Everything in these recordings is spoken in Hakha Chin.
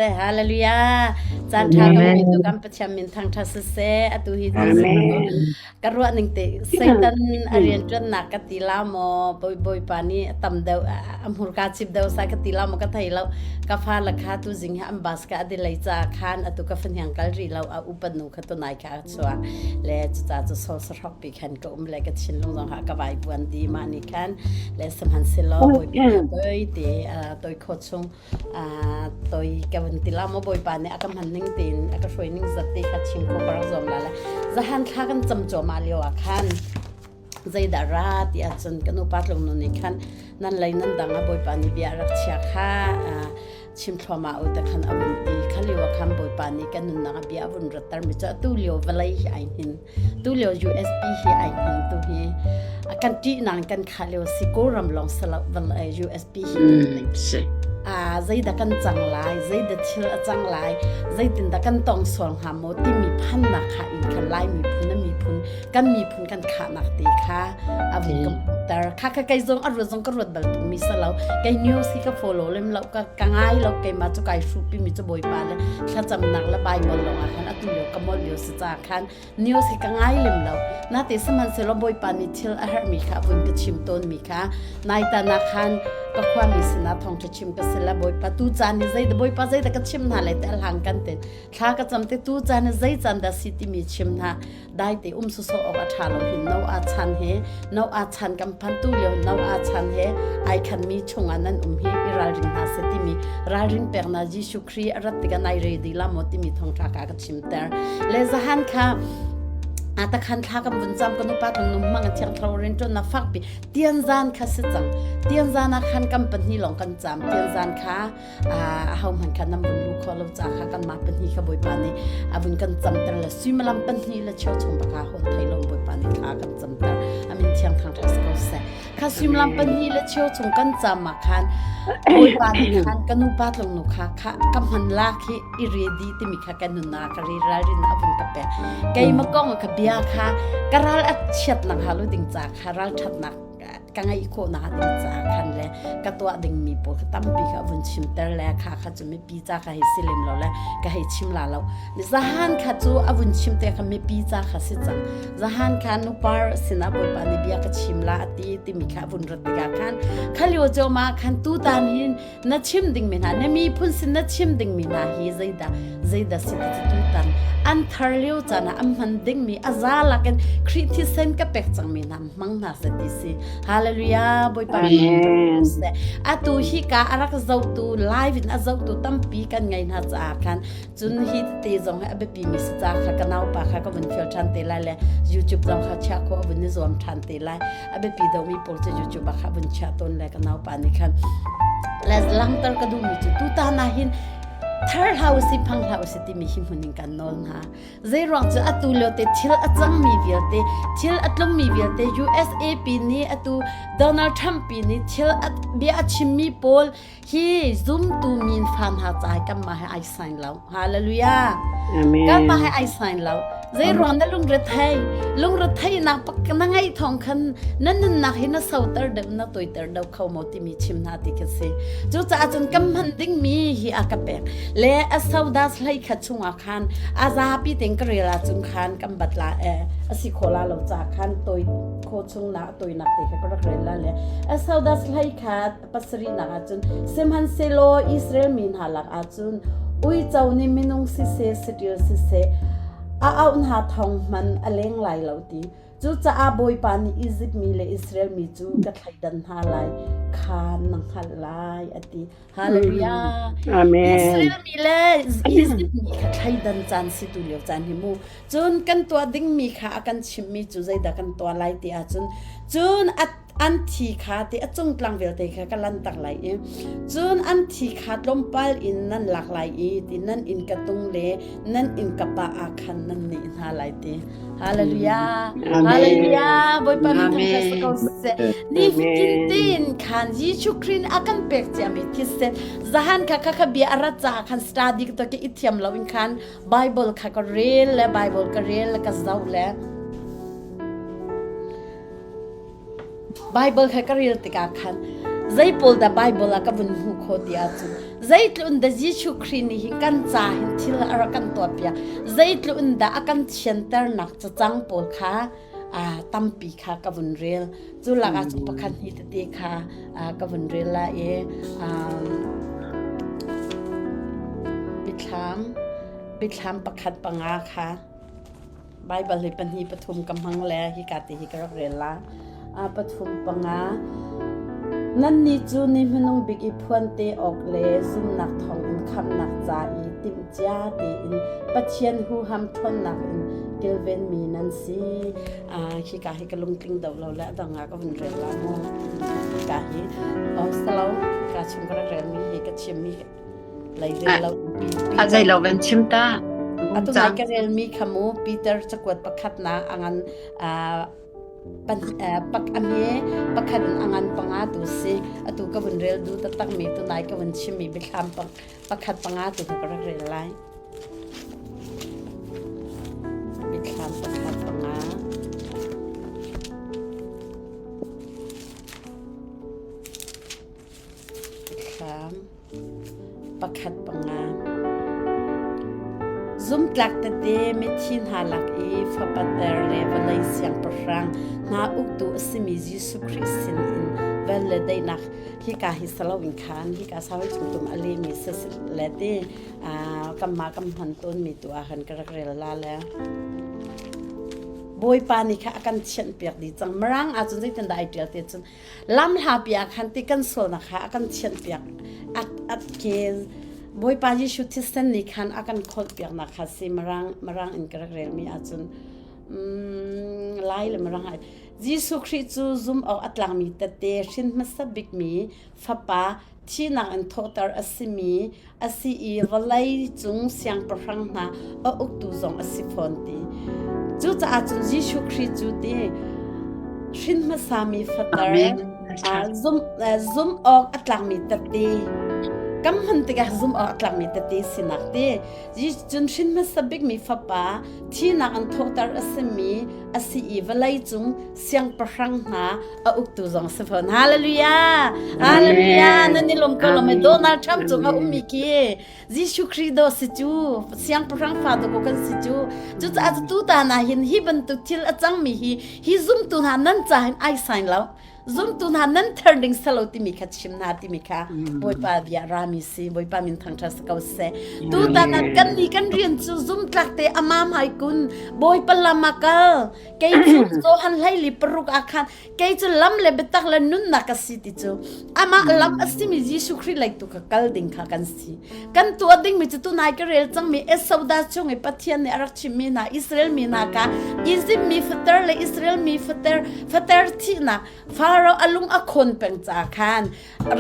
Hallelujah. Caan ṭha kan ngei tu kan Pathian min thangṭhat siseh. Atu hi Amen. Ka ruah ning te Satan a rianṭuannak ka ti la maw Bawipa nih a tam deuh a hmurka chip deuh sa ka ti la maw ka thei lo. Ka fa le kha tu zing hi an bus ka a delay caah khan atu ka fahniang kal rih lo a upat nu kha tunai kha a chuak le cucaah cu sol sahrok pi khan ka um le ka thinlung zong ha ka vai buan di mah ni khan le sihmanhsehlaw Bawipa toi te toi kho chung toi ka vun ti la maw Bawipa nih a ka hman ning tein a ka hruai ning zat te kha chim kho ka rak zuam la le zahan thla kan cam cuahmah lio ah khan zeidah ra ti ahcun kan upa tlung nu nih khan nan lei nan dang ah Bawipa nih bia rak chia kha chim thluahmah u te khan a vun ti kha lio ah khan Bawipa nih kan nunnak ah bia a vun ratter mi cu atu lio vawlei hi ai hnin tu lio USB hi ai hnin tu hi kan ṭihnak kan khah lio si Kawlram lawng si lo USB hi a zeidah kan cang lai zeidah thil a cang lai zeitindah kan tong sual hnga maw timi phannak kha in khan Lai miphun na miphun kan miphun kan khahnak te kha a vun ka hmuhter kha kha kei zong a ruat zong ka ruat bal tuk mi si lo kei news hi ka follow lem lo ka ka ngai lo keimah cu kai hrupi mi cu Bawipa le thlacamnak le Bible lawng ah khan atu lio ka molh lio si ca khan news hi ka ngai lem lo nate sihmanhsehlaw Bawipa nih thil a herhmi kha a vun ka chim tawnmi kha naita na khan ka khuami sinah thawngṭha chim ka si le Bawipa tu caan hi zei Bawipa zeidah ka chim hna lai te a hlang kan ten thla ka cam te tu caan hi zei caan dah si timi chim hna dai te um sawsawh awk a ṭha lo hin no a chan he no a chan kan phan tu lio no a chan he ai khan mi chungah nan um hi i ralring hna se timi ralring pek na Jesuh Khrih a rat tikah nai ready la maw timi thawngṭha ka ka chimter le zahan kha ata khan thla kan vun cam kan upa tlung num mang thiang thlarau rin ṭuan na fak pi tianzan kha si cang tianzan ah khan kan pahnih lawng kan cam tianzan kha a ho hman kha nam vun lu kho lo ca kha kan mah pahnih kha bawipa nih a vun kan camter le suimilam pahnih le cheu chung baka hon thei lo bawipa nih thla kan camter amin thiang thang ṭha si ko seh Kha suimilam pahnih le cheu chung kan cam ah khan Bawipa nih khan ka nu pa tlung nu kha kha ka hman lak hi i ready timi kha ka nunnak ka ri ralrin a vun ka pek. Keimah kong ka bia kha ka ral a chiat nak ha lo ding ca kha ral ṭhatnak ka ngeih khawh nak ding ca khan le ka tuah dingmi pawl kha tampi kha vun chimter le kha kha cu mipi ca kha hei si lem lo le ka hei chim la lo. Zahan kha cu a vun chim te kha mipi ca kha si cang. Zahan kha nupar sinah Bawipa nih bia ka chim la a ti timi kha a vun rat tikah khan kha lio cawm ah khan tutan hin na chim dingmi hna na miphun sin na chim dingmi hna hi zeidah zeidah si ti tutan an thar lio caan ah an hman dingmi a za lakin Khrih thisen ka pek cangmi hna hmang hna seh ti si hallelujah Bawipa Amen. atu hi ka a rak zohtu live in a zohtu tampi kan ngei hna caah khan Cun hi tete zong hi a biapi mi si ca kha ka naupa kha ka vun fial ṭhan te lai le YouTube zong kha chiah khawh a vun i zuam ṭhan te lai. A biapi deuhmi pawl cu YouTube ah kha vun chiah tawn le ka naupa nih khan le langhter ka duhmi cu tutan ah hin thar hlah usih phang hlah usih timi hi hmun in kan nawl hna. Zeiruang cu atu lio te thil a cangmi vialte, thil a tlungmi vialte USAP nih atu Donald Trump pi nih thil bia a chimmi pawl Hi zumtu min fa hna ca kanmah he ai sign lo. Hallelujah. Amen. Kanmah he ai sign lo. Zei ruang na lungrethei lungrethei nak pak na ngai thong khan na nunnak hi na soter deuh na toiter deuh kho mo timi chim hna ti ka si. Cu caah cun kan hman ding mi hi a ka pek. Le a sodas hlei khat chungah khan a zapi teng ka rel ahcun khan kan bat la eh a si kho la lo ca khan toi kho chung na toinak te kha ka rak rel la le a sodas hlei khat pasarihnak ah cun sihmanhsehlaw Israel mi hna lakah cun uico nih minung siseh saṭil siseh a auh hna thawng hmanh a leng lai lo ti cucaah Bawipa nih Izipt mi le Israel mi cu ka thleidan hna lai kha na hngalh lai a ti Hallelujah Amen Israel mi le Izipt mi kha thleidan caan si tu lio caan hi mu cun kan tuah dingmi kha a kan chimhmi cu zeidah kan tuah lai ti ahcun cun a an thi kha te a cung tlang vialte kha ka lan tak lai i cun an thi kha tlawmpal in nan lak lai i ti nan inn ka tung le nan inn ka pa ah khan nan nih hna lai ti hallelujah hallelujah bawipa min thangṭhat si ko seh ni fitin tein khan Jesuh Christ a kan pek ciami thisen zahan kha kha kha bia a rat caah khan study to ke i thiam lo in khan Bible kha ka rel le Bible ka rel le ka zoh le Baibal kha ka rel tikah khan zei pawl dah Baibal ah ka vun hmuh khawh ti ahcun Zeitlun dah Jesuh Khrih nih hin kan ca hin thil a rak kan tuahpiak. Zeitlun dah a kan thianternak cacang pawl kha tampi kha ka vun rel. Cu lakah cun pakhat hnih tete kha ka vun rel lai i Biathlam Biathlam pakhat panga kha Baibal hi pahnih pathum ka hmang le hika ti hi ka rak rel la. Pathum panga Nannih cu ni hmanung bik i phuan te awk le zumnak thawngin khamhnak ca i timhcia tein Pathian huham ṭhawnnak in kilvenmi nan si. Hika hi ka lungtling deuh lo le a dang ah ka vun rel la mu. Hika hi salo hika chung ka rak relmi hi ka chimmi lei rel lo A zei lo van chim ta. Atu nai ka relmi kha mu Peter cakuat pakhatnak a ngan pak a hme pakhat in a ngan panga tu si atu ka vun rel du taktak mi tu nai ka vun chimmi biathlam pakhat panga tu ka rak rel lai. Biathlam pakhat panga. Biathlam pakhat panga. Zumtlak tete mithi hna lak i fapater le vawlei siangpahrang hna uktu a simi Jesuh Khrih sin in vel le daihnak hika hi salo in khan hika sau hi chungtum a lemi si le ti kanmah kan hman tawnmi tu ah khan ka rak rel la le Bawipa nih kha a kan thianh piak dih cang mirang ahcun zeitin dah ai ṭial te cun lam hla pi ah khan ti kan sualnak kha a kan thianh piak at ke Bawipa Jesuh thisen nih khan a kan kholh piaknak kha si mirang mirang in ka rak relmi ahcun lai le mirang ai Jesuh Khrih cu zum awk a tlangmi tette hrin hmasa bikmi fapa thihnak in thawhter a simi a si i vawlei cung siangpahrang hna a uktu zong a si fawn ti. Cucaah cun Jesuh Khrih cu ti hrin hmasami fater zum awk a tlakmi tette kam hman tikah zum awk a tlakmi tette sinak ti cun hrin hmasa bikmi fapa thihnak an thawhter a simi a si i vawlei cung siangpahrang hna a uktu zong si fawn. Hallelujah! Hallelujah! Nan i lawm ko lo mei Donald Trump cung a ummi khi Jesuh Khrih do si cu siangpahrang fa do ko kan si cu. Cucaah tu ta na hin hi bantuk thil a cangmi hi hi zumtu hna nan ca hin ai sign lo. Zumtu hna nan ther ding salo timi kha chim hna timi kha Bawipa bia rami si Bawipa min thangṭhat si ko seh. Tutan ah kan ni kan rian cu zumtlak te amam hai kun Bawipa lam ah kal kei cu Johan hleili paruk ah khan kei cu lam le biatak le nunnak ka si ti cu amah lam a simi Jesuh Khrih lei tu kha kal ding kha kan si kan tuah dingmi cu tunai ka rel cangmi Esoda chung i Pathian nih a rak chimmi hna Israel mi hna kha Egypt mi fater le Israel mi fater fater thihnak Pharaoh a lung a khawn peng ca khan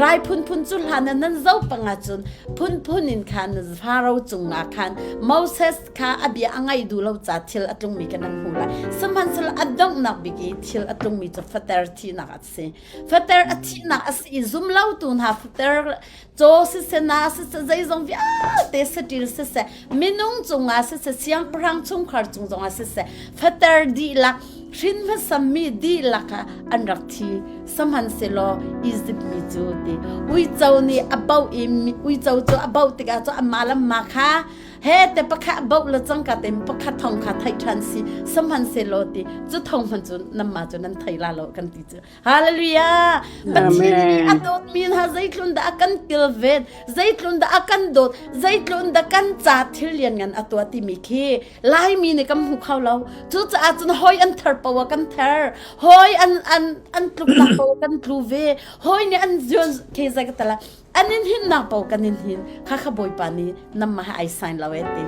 rai phunphun cu hlan ah nan zo pang ahcun phunphun in khan Pharaoh cungah khan Moses kha a bia a ngaih duh lo ca thil a tlungmi kha nan hmu lai sihmanhsehlaw a donghnak bik i thil a tlungmi cu fater thihnak a si fater a thihnak a si i zumlotu hna fater caw siseh na siseh zeizong vialte saṭil siseh minung cungah siseh siangpahrang chungkhar cung zongah siseh fater dihlak hrin hmasami dihlak ah an rak thi sihmanhsehlaw Izipt mi cu ti uico nih a boh i uico cu a boh tikah cu amah le amah kha he te pakhat boh le cangka te pakhat thong kha theih ṭhan si sihmanhsehlaw ti cu thong hman cu namma cu nan thei la lo kan ti cu Hallelujah! Pathian nih a dawtmi hna zeitlun dah a kan kilven, zeitlun dah a kan dawt, zeitlun dah kan ca thil lianngan a tuah timi khi Laimi nih kan hmu kho lo. Cucaah cun hoi an ther poah kan ther, hoi an an an tluknak poah kan tlu ve, hoi nih an zuan ke zai ka tala an in hinnak poah kan in hin. Kha kha Bawipa nih namah ai sign lo e ti.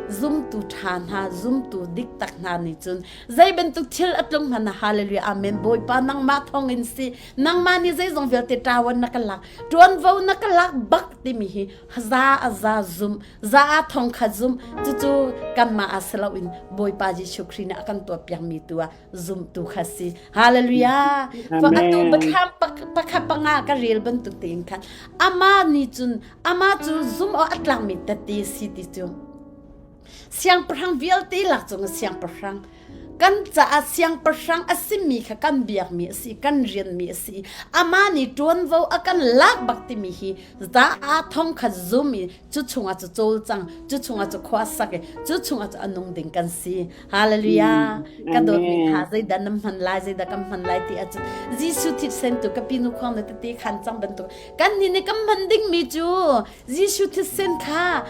Zumtu ṭha hna, zumtu dik tak hna nih cun Zei bantuk thil a tlung hmanh ah hallelujah amen Bawipa nangmah thawng in si nangmah nih zeizong vialte ṭawan na ka lak ṭuanvo na ka lak bak timi hi za a za zum za a thong kha zum cucu kanmah ah si loin Bawipa Jesuh Khrih nih a kan tuahpiakmi tu ah zumtu kha si hallelujah fa atu biathlam pakhat panga ka rel bantuk tein khan amah nih cun amah cu zum awk a tlangmi tette si ti cu Siangpahrang vialte lak cung siangpahrang. Kan caah siangpahrang a simi kha kan biakmi a si, kan rianmi a si. Amah nih ṭuanvo a kan lak bak timi hi za aa thong kha zum i cu chungah cu cawlcang, cu chungah cu khua sak i cu chungah cu a nung ding kan si. Hallelujah. Ka dawtmi hna zeidah nan hman lai, zeidah kan hman lai ti ahcun Jesuh thisen tu ka pinu khuang na tete khan cang bantuk kan nih nih kan hman dingmi cu Jesuh thisen kha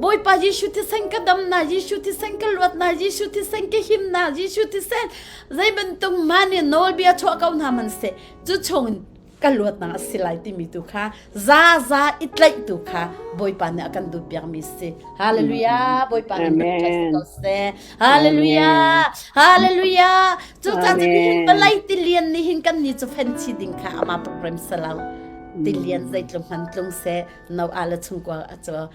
Bawipa Jesuh thisen ka damna, Jesuh thisen ka luatna, Jesuh thisen ka himna, Jesuh thisen zei bantuk hmanh nih nawlbia chuah ko hna hmanhseh cu chungin ka luatnak a si lai timi tu kha za za i tlaih tu kha Bawipa nih a kan duh piakmi si. Hallelujah! Bawipa nih kan ko seh. Hallelujah! Hallelujah! Cu ca cu nihin vawlei tilian nihin kan ni cu fenchi ding kha ama program salau. Tilian zeitlung hman tlung seh no ala chungkua a cu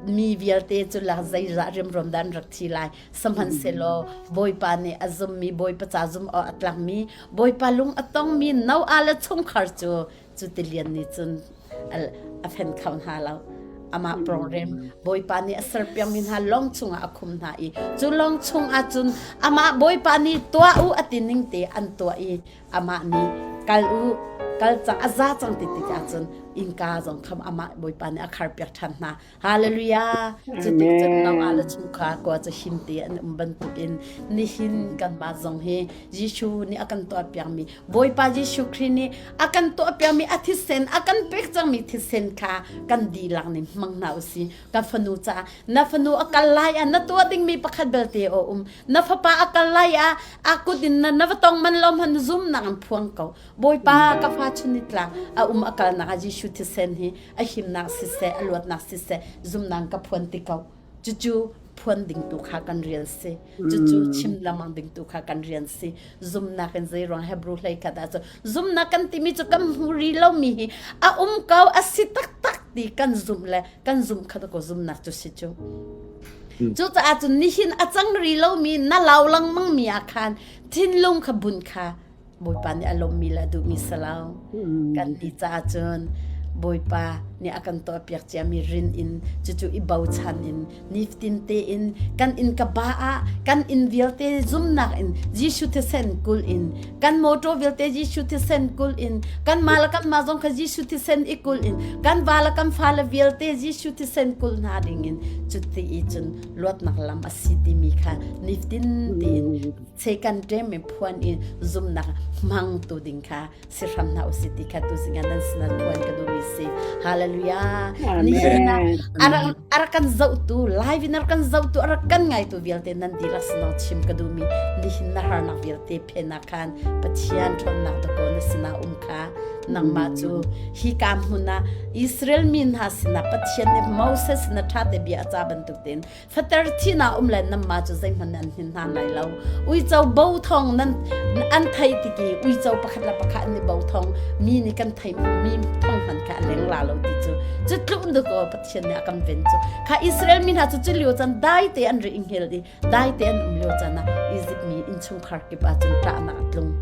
mi vialte cu lak zeizah riamruam dah an rak thi lai sihmanhsehlaw Bawipa nih a zummi Bawipa ca zum awk a tlakmi Bawipa lung a tongmi Noah le chungkhar cu cu tilian nih cun a fen kho hna lo amah program Bawipa nih a serpiakmi hna lawng chungah a khum hna i cu lawng chungah cun amah Bawipa nih tuah u a ti ning te an tuah i amah nih kal u kal cang a za cang ti tikah cun innka zong kham amah Bawipa nih a kharpiak ṭhan hna hallelujah cutik cun Noah le chungkhar kua cu him te an um bantukin nihin kanmah zong hi Jesuh nih a kan tuahpiakmi Bawipa Jesuh Khrih nih a kan tuahpiakmi a thisen a kan pek cangmi thisen kha kan dihlak nih hmang hna usih ka fanu caah na fanu a kal lai ah na tuah dingmi pakhat belte a um na fapa a kal lai ah a kut in na va tong man lo man zumnak an phuang ko bawipa ka fa chun tlak a um a kalnak ah Jesuh thisen hi a himnak siseh a luatnak siseh zumnak ka phuan ti ko cucu phuan ding tu kha kan rian si cucu chim lamang ding tu kha kan rian si zumnak in zeiruang Hebrew hlei khat ah cu zumnak kan timi cu kan hmu ri lomi hi a um ko a si taktak ti kan zumh le kan zumh kha ko zumnak cu si cu cucaah cun nihin a cang ri lomi na lau lengmang mi ah khan thinlung kha bunh kha Bawipa nih a lawmmi le a duhmi si lo. Kan ti caah cun Bawipa nih a kan tuahpiak ciami rin in cucu i bochan in nifatin tein kan inn ka ba ah kan inn vialte zumnak in Jesuh thisen kul in kan motor vialte Jesuh thisen kul in kan mah le kan mah zong kha Jesuh thisen i kul in kan va le kan fale vialte Jesuh thisen kul hna ding in cuti i cun luatnak lam a si timi kha nifatin tein Satan ṭem in phuan in zumnak hmangtu ding kha si hram hna usih ti kha tu singa nan sinah phuan ka duhmi si. Hallelujah. Nihin ah a rak kan zohtu, live in a rak kan zohtu, a rak kan ngaitu vialte nan dihlak sinah chim ka duhmi nihin na harnak vialte phen ah khan Pathian ṭhawnnak dakaw na sinah um kha nangmah cu hi ka hmun ah Israel mi hna sinah Pathian nih Moses sinah ṭha te bia a ca bantuk tein Fater thihnak um le nanmah cu zeihmanh an hnin hna lai lo. Uico bo thawng nan an thei tiki uico pakhat le pakhat an i bo thawng mi nih kan thei mi thawng hman kha a leng la lo ti cu cu tluk nu ko Pathian nih a kan ven cu kha Israel mi hna cu cu lio caan dai te an ri hngel i dai te an um lio caan ah Egypt mi innchungkhar kip ah cun ṭahnak a tlung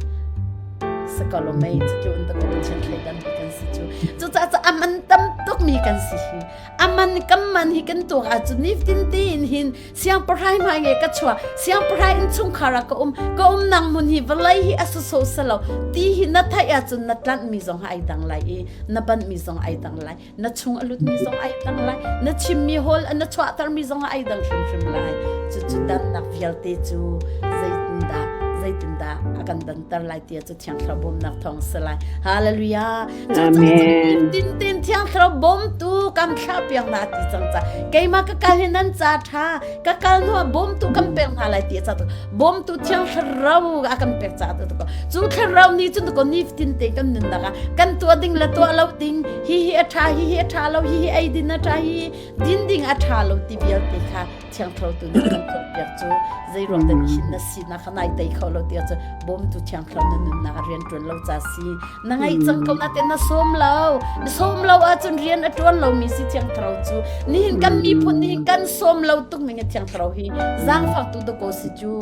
sakalo mei cu tluk in ko Pathian thleidan mi kan si cu cucaah cu aman tam tuk mi kan si hi Aman kan man hi kan tuak ahcun nifatin tein hin siangpahrang hmai nge ka chuah siangpahrang innchungkhar ah ka um ka um nang hmun hi vawlei hi a soso salo ti hi na theih ahcun na tlanh mi zong ai dang lai i na banh mi zong ai dang lai na chung a lut mi zong ai dang lai na chim mi hawl na chuahter mi zong ai dang hrimhrim lai cucu dannak vialte cu zeitindah zeitindah a kan danter lai ti cu thiang thlarau bawmnak thawng si lai hallelujah Amen. Tin tin thiang thlarau bawmtu kam thlah piak na ti cang ca keimah ka kal hi nan ca tha ka kal hnu ah bawmtu kan pek hna lai ti ca tu bawmtu thiang thlarau a kan pek ca tu ko cu thlarau ni cun ko ni tin te kan nunnak ah kan tuah ding le tuah lo ding hi hi a tha hi hi a tha lo hi hi ei din a tha hi din ding a tha lo ti vialte kha thiang thlarau tu nih kan cawnpiak cu zei ruang dah nihin na sinak kha nai tei kho lo tiah cu bawmtu thiang thlarau na nunnak ah rian ṭuan lo ca si na ngaih cang ko na te na sawm lo na sawm lo ahcun rian a ṭuan lomi si thiang thlarau cu nihin kan miphun nihin kan sawm lo tuk ning thiang thlarau hi zaangfak tu dakaw si cu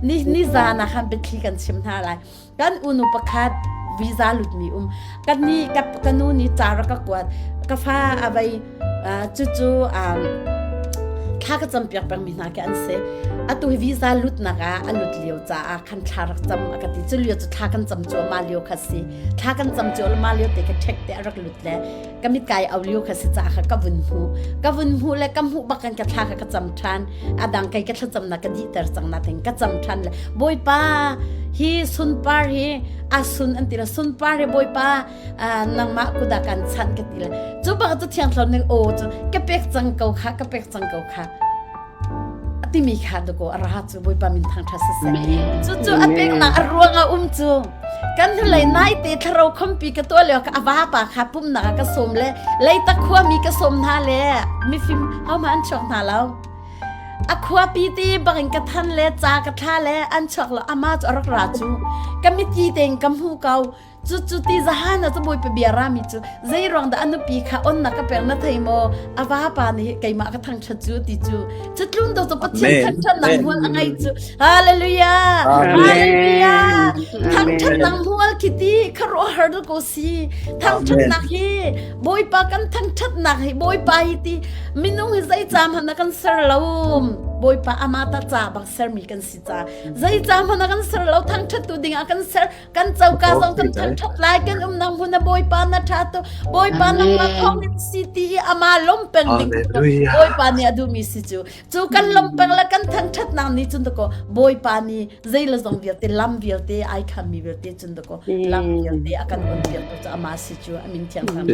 ni ni zan ah khan biathli kan chim hna lai kan unu pakhat visa lutmi um kan ni ka ka nu nih ca rak ka kuat ka fa a vei cucu. Thla ka cam piak peng mi hna khi an si. Atu hi visa lutnak ah a lut lio caah khan thla rak cam a ka ti. Cu lio cu thla kan cam cuahmah lio kha si. Thla kan cam cuahmah lio te ka ṭhek te a rak lut le ka mit kai au lio kha si caah kha ka vun hmu. Ka vun hmu le ka hmuh bak kan ka thla kha ka cam ṭhan. A dang kei ka thlacamnak ka dihter cang na thing ka cam ṭhan le Bawipa hi sunpar hi a sun an ti le sunpar hi Bawipa nangmah kuda kan chanh ka ti le cu bak cu thiang thlarau ning aw cu ka pek cang ko kha ka pek cang ko kha timi kha dako a ra cu Bawipa min thang tha siseh cu cu a pek nak a ruang a um cu kan hnulei nai te thlarau khompi ka tuah lio ka ava pa kha pumnak ah ka sawm le leitak khua mi ka sawm hna le mifim ho ma an chuak hna lo a khuapi ti bangin ka than le ca ka thla le an chuak lo ama cu a rak ra cu ka miti tein ka hmu ko Cu cu ti zahan ah cu Bawipa bia rami cu zei ruang dah a nupi kha onnak ka pek na thei maw? A vapa nih keimah ka thangṭhat cu ti cu. Cu tlun do cu Pathian thangṭhatnak hmual a ngei cu. Hallelujah! Hallelujah! Thangṭhatnak hmual khi ti khuaruahhar dawh ko si. Thangṭhatnak hi Bawipa kan thangṭhatnak hi Bawipa hi ti minung hi zei ca hmanh ah kan ser lo. Bawipa amah ta ca bak sermi kan si ca. Zei ca hmanh ah kan ser lo thangṭhattu ding ah kan ser. Kan coka zong kan thangṭhat lai kan umnak hmun ah Bawipa na ṭha tu Bawipa nangmah thawng in si ti i ama lawm peng ding Bawipa nih a duhmi si cu cu kan lawm peng le kan thangṭhatnak nih cun dakaw Bawipa nih zei le zong vialte lam vialte ai khammi vialte cun dakaw lam vialte a kan on piak tu cu ama si cu amin thiang thang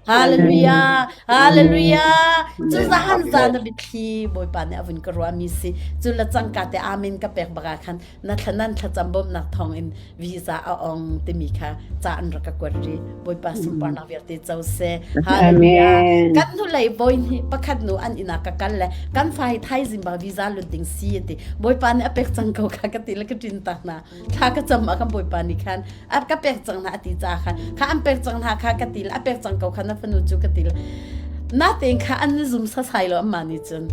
Hallelujah Hallelujah cu zahan zan na mitthli Bawipa nih a vun ka ruahmi si cu le cangka te amen ka pek baka khan na thlanan thlacam bawmhnak thawngin visa a ong timi kha ca an rak ka kuat ri Bawipa sunparnak vialte co seh hallelujah kan hnulei voi hnih pakhat nu an inn ah ka kal le kan fa hi thaizing bang visa lut ding si ti Bawipa nih a pek cang ko kha ka ti le ka ṭin tak hna thla ka cam ah kan Bawipa nih khan a ka pek cang hna a ti ca khan kha an pek cang hna kha ka ti le a pek cang ko kha na fanu cu ka ti le natein kha an zum sasai lo amma nih cun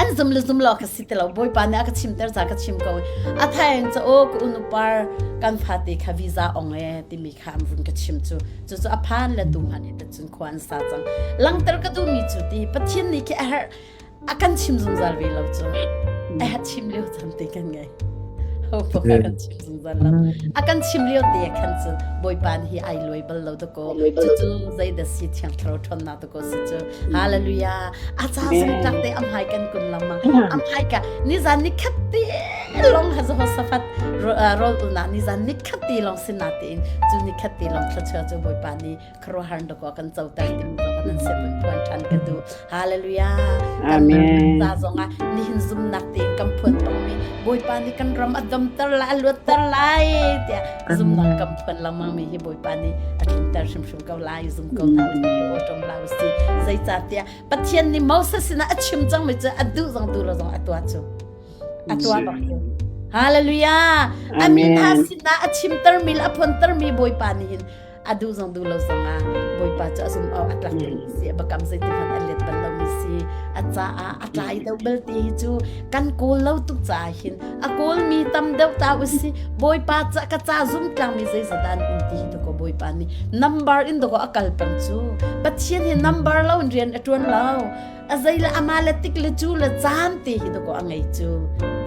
an zum le zum lo ka si ti lo Bawipa nih a ka chimter ca ka chim ko a thain ca o ka unupar kan fate kha visa ong e timi kha an vun ka chim cu cu cu a phan le tu han te cun khua an sa cang langter ka duhmi cu ti Pathian nih khi a herh a kan chim zungzal ve lo cu a chim lio chan te kan ngei ho a kan chim zungzal lo a kan chim lio te khan cun Bawipa hi ai luai bal lo dako cu cu zei da si thiang thlarau ṭhawnnak dako si cu hallelujah a ca zung tlak te am hai kan kun lengmang am hai ka nizan ni khat te long ha Jehoshaphat rol ulna nizan ni khat te long sin na tein cu ni khat te long thluachuah cu Bawipa nih khuaruahhar dawkaw kan coter timi zong kan nan sin phuan ṭhan ka duh. Hallelujah. Amen. Kan ca zongah nihin zumnak tein kan phuan tongmi Bawipa nih kan ram a damter lai, a luatter lai tiah zumnak kan phuan lengmang mi hi Bawipa nih a tlinter hrimhrim ko lai zum ko hna usih awṭom la usih zeicahtiah Pathian nih Moses sinah a chim cangmi cu a duh zong duh lo zong a tuah cu a tuah bak cu Hallelujah. Amin. A sinah a chimtermi le a phuantermi Bawipa nih hin a duh zong duh lo zong ah Bawipa cu a zum awk a tlak mi si a bakam zeiti hmanh a let bal lomi si a caah a tlai deuh belte hi cu kan kawl lo tuk caah hin a kawl mi tam deuh ta usih Bawipa ca ka ca zum tlang mi zeizat an um ti hi ko Bawipa nih number in doko a kal peng cu Pathian hi number lo in rian a tuan lo a zei le ama le tik le cu le caan te hi doko a ngei cu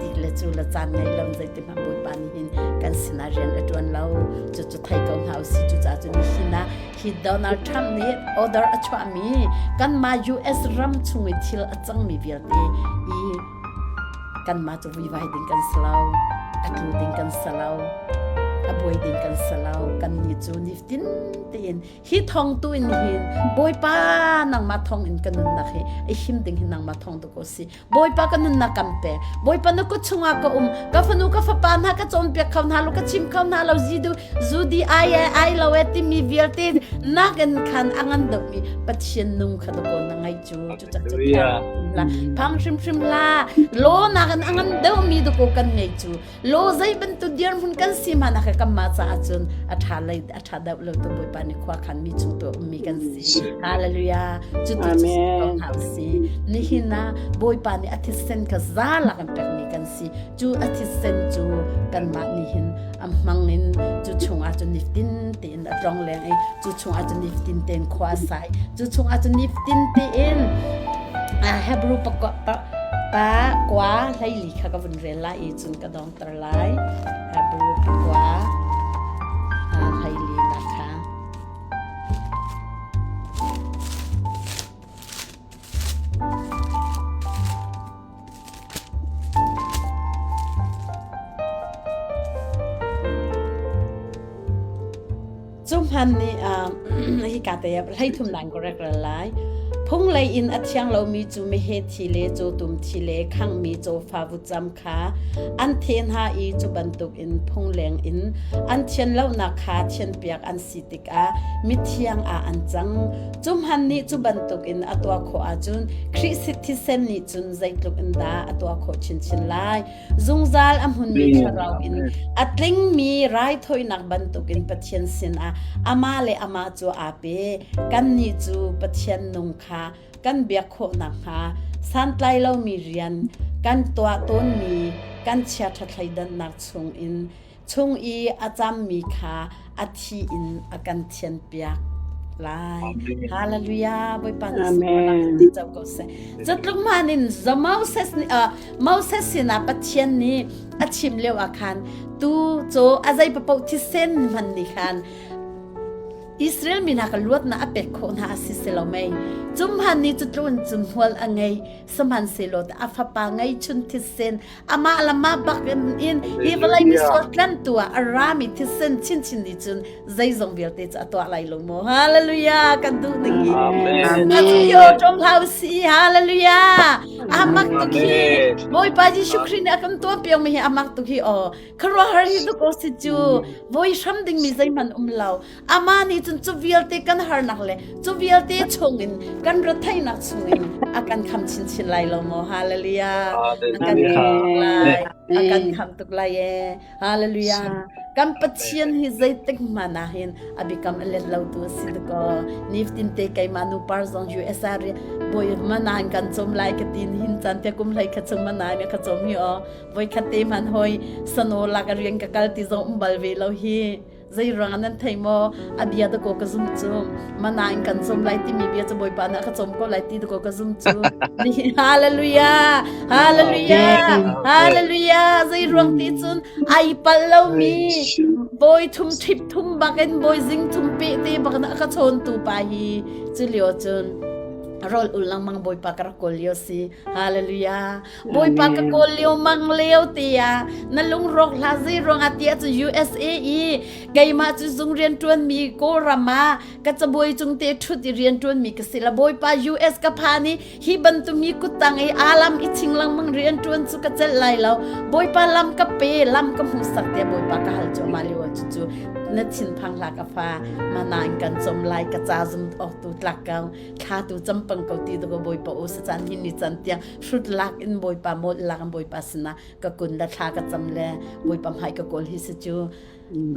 tik le cu le caan ngei lo zeiti hmanh Bawipa nih hin kan sinah rian a tuan lo cu cu thei ko hna usih cu ca cu nihin ah hi Donald Trump nih order a chuahmi kanmah US ram chung i thil a cangmi vialte i kanmah cu vuivai ding kan si lo a tlu ding kan si lo a buai ding kan si lo kan ni cu niftin tein hi thong tu in hin Bawipa nangmah thong in ka nunnak hi a him ding hi nangmah thong tu ko si Bawipa ka nunnak kan pe. Bawipa na kut chungah ka um. Ka fanu ka fapa hna ka cawnpiak kho hna lo, ka chim kho hna lo, zidu zudi ai e ai lo e timi vialte nakin khan a ngan deuhmi Pathian nung kha dakaw na ngai cu cu cak cu la phang hrimhrim la lo nakin a ngan deuhmi dakaw kan ngei cu Lo zei bantuk dirhmun kan si hmanh ah kanmah caah cun a ṭha lei a ṭha deuh lo tu Bawipa nih khua khan mi chung tu ummi kan si. Hallelujah. Cu tu cu ko hna si. Nihin ah Bawipa nih a thisen kha za lak in pekmi kan si. Cu a thisen cu kanmah nih hin a hmang in cu chung ah cun nifatin tein a tlong leng i cu chung ah cun nifatin tein khua a sai. Cu chung ah cun nifatin tein Hebrew pa, pa, pa kwa hleili kha ka vun rel lai i cun ka dongter lai. Hebrew pakua hleili nak kha. Cu hman nih hika te ah hleithum nan ka rek ral lai. Phunglei in a thiang lomi cu meheh thi le cawtum thi le khanghmi cawfa vutcam kha an the hna i cu bantukin phungleng in an thian lonak kha thianpiak an si tikah mithiang ah an cang. Cu hman nih cu bantukin a tuah khawh ahcun Khrih thisen nih cun zeitluk in dah a tuah khawh chinchin lai. Zungzal a hmunmi thlarau in a tlingmi raithawinak bantukin Pathian sinah amah le amah cu aa pe. Kannih cu Pathian nung kha kan biak khawh nakhnga santlai lomi rian kan tuah tawnmi kan chiaṭha thleidannak chungin chung i a cammi kha a thi in a kan thianpiak lai. Hallelujah. Bawipa nih Amen. ti co ko seh. Zatluk man in the Moses nih Moses sinah Pathian nih a chim lio ah khan tu cu a zei papoh thisen hman nih khan Israel mi hna ka luatnak a pek khawh hna a si si lo mei. Cumhan nih cu tlun cun hmual a ngei sihmanhsehlaw a fapa ngei chun thisen amah le mah bak in hi vawlei misual tlantu ah a rami thisen chinchin nih cun zeizong vialte cu a tuah lai lo maw hallelujah kan duh ning hi Amen. yo ṭom hlau si hallelujah amak tuk hi Bawipa Jesuh Khrih nih a kan tuah piak mi hi amak tuk hi aw khuaruahhar hi tuk o si cu voi hram ding mi zeihmanh um lo Amah nih cun cu vialte kan harnak le cu vialte chungin kan retheihnak chungin a kan kham chinchin lai lo maw? Hallelujah. A kan kham tuk lai. A kan kham tuk lai ee. Hallelujah. Kan Pathian hi zeitik hmanh ah hin a biakam a let lo tu a si ko. Niftin te keimah nu par zong USA ri boi manan kan chom lai ka tin hin chan te kum hlei kha chung manan ka chom hi o voi khat te man hoi sano lak a rian ka kal ti zong um bal ve lo hi Zei ruangah nan thei maw? A bia dakaw ka zum cu. Mana in kan zum lai timi bia cu Bawipa nih a ka cawm ko lai ti dakaw ka zum cu. Hallelujah! Hallelujah! Hallelujah! Zei ruang ti cun ai pal lomi bawi thum ṭhip thum bakin bawi zing thum pe te bakin a ka chawntu pa hi cu lio cun rawl ul lengmang Bawipa ka rak kawl lio si. Hallelujah! Bawipa ka kawl lio mang lio tiah na lungrawk hlah zei ruangah tiah cu USA i keimah cu zung rian ṭuanmi Kawlram ah ka cabuai cung te ṭhut i rian ṭuanmi ka si la Bawipa US ka phan i hi bantuk mi kuttang i alam i ching lengmang rian ṭuan cu ka celh lai lo Bawipa lam ka pe lam ka hmuhsak tiah Bawipa ka hal cuahmah lio cu cu na thinphang hlah ka fa mana in kan cawm lai ka ca zum awk tu tlak ko thla tu campang ko ti ko Bawipa u sa caan hi ni can tiang hrut lak in Bawipa mawlh lak in Bawipa sinah ka kun le thla ka cam le Bawipa hmai ka kawl hi si cu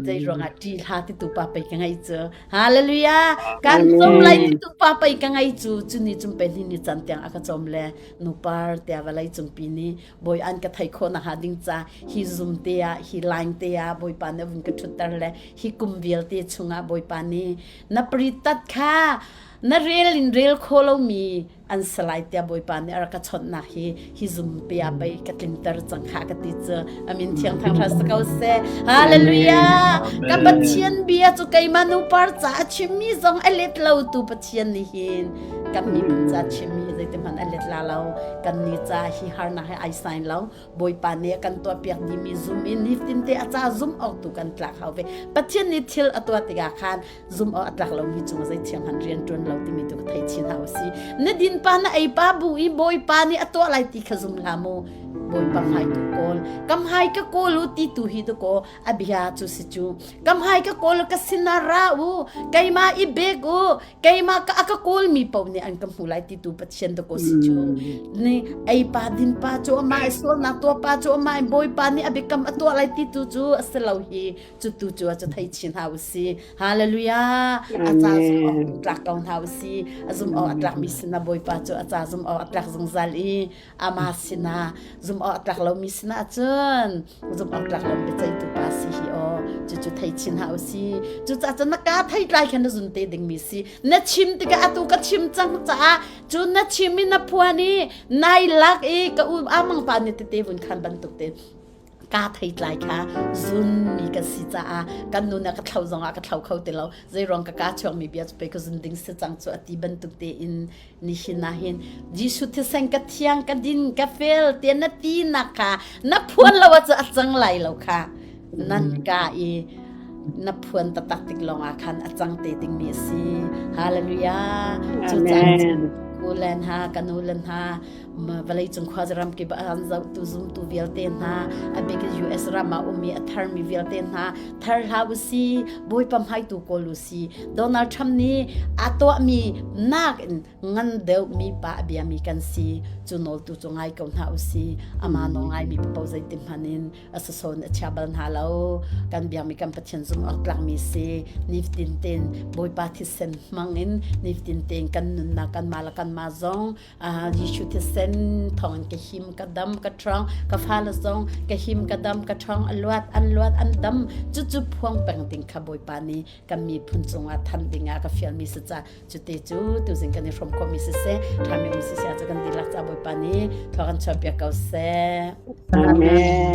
zei ruangah ṭi hla ti tu pa pei ka ngei cu hallelujah kan cawm lai ti tu pa pei ka ngei cu cu ni cum pe ni ni can tiang a ka cawm le nupar tia vawlei cungpi ni bawi an ka thei khawh nakhnga ding ca hi zum te ah hi line te ah bawipa nih vun ka ṭhutter le hi kum vialte chungah bawipa nih na pritat kha na rel in rel kho lomi an si lai tiah Bawipa nih a rak ka chawnhnak hi hi zumpi ah pei ka tlinter cang kha ka ti cu amin thiang thang si ko seh hallelujah ka Pathian bia cu keimah nupar ca a chimmi zong a let lo tu Pathian nih hin kan miphun ca chimmi hi zeitin hmanh a let la lo kan ni ca hi harnak he ai sign lo Bawipa nih a kan tuahpiak dimi zum in niftin te a ca zum awk tu kan tlak hau ve Pathian nih thil a tuah tikah khan zum awk a tlak lomi cung zei thiang han rian ṭuan lo timi tu ka thei chin hau si na din pa na ei pa bu i bawipa nih a tuah lai ti kha zum hlah mu bawipa hmai tu kawl kam hai ka kawl u ti tu hi tu ko a bia cu si cu kam hai ka kawl ka sinah ra u keimah i bek u keimah ka ka kawl mi paoh nih an ka hmu lai ti tu pathian tu ko si cu ni ei pa din pa cu amah i sualnak tuah pa cu amah i bawipa nih a biakam a tuah lai ti tu cu a si lo hi cu tu cu a cu thei chin hna usi hallelujah a ca zum awk tlak ko hna usi a zum awk a tlak mi sinah bawipa cu a ca zum awk a tlak zungzal i ama sinah zum. Zum awk tlak lomi sinah cun zum awk tlak lo biaceihtu pa si hi aw cucu thei chin hau si. Cucaah cun na ka thei tlai khan na zun te dingmi si. Na chim tikah atu ka chim cang caah cu na chim i na phuan i nai lak i ka u amang pa nih tete vun khan bantuk te ka thei tlai kha zun mi ka si caah kan nu na ka thlo zongah ka thlo kho ti lo zeiruang ka ka chuak mi bia cu pei ka zun ding si cang cu ati bantuk te in nihin ah hin Jesuh thisen ka thiang ka din ka fel te na ti nak kha na phuan lo ah cu a cang lai lo kha nan ka i na phuan taktak tik lawngah khan a cang te dingmi a si. Hallelujah. Amen. Kulen ha kanulen ha vawlei cung khua ram kip an zohtu zumtu vialte hna a bik US ram ah ummi a tharmi vialte hna thar hlah usi Bawipa hmaitu kawl usi Donald Trump nih a tuahmi nak in ngan deuh mi pa a biami kan si cu nawltu cu ngai ko hna usi ama nawl ngaimi papo zeitin hman in a sasawn a chia bal hna lo kan biakmi kan Pathian zumh awk tlakmi si nifatin tein Bawipa thisen hmang in nifatin tein kan nunnak kan mah le kan mah zong Jesuh thisen thawng in ka him ka dam ka ṭhawng ka fale zong ka him ka dam ka ṭhawng a luat an luat an dam cucu phuang peng ding kha Bawipa nih kan miphun cungah than dingah ka fialmi si ca Cute cu tuzing kan i hrawm khawhmi siseh, ṭhami um siseh cu kan dihlak ca Bawipa nih thluak kan chuahpiak ko seh. Amen.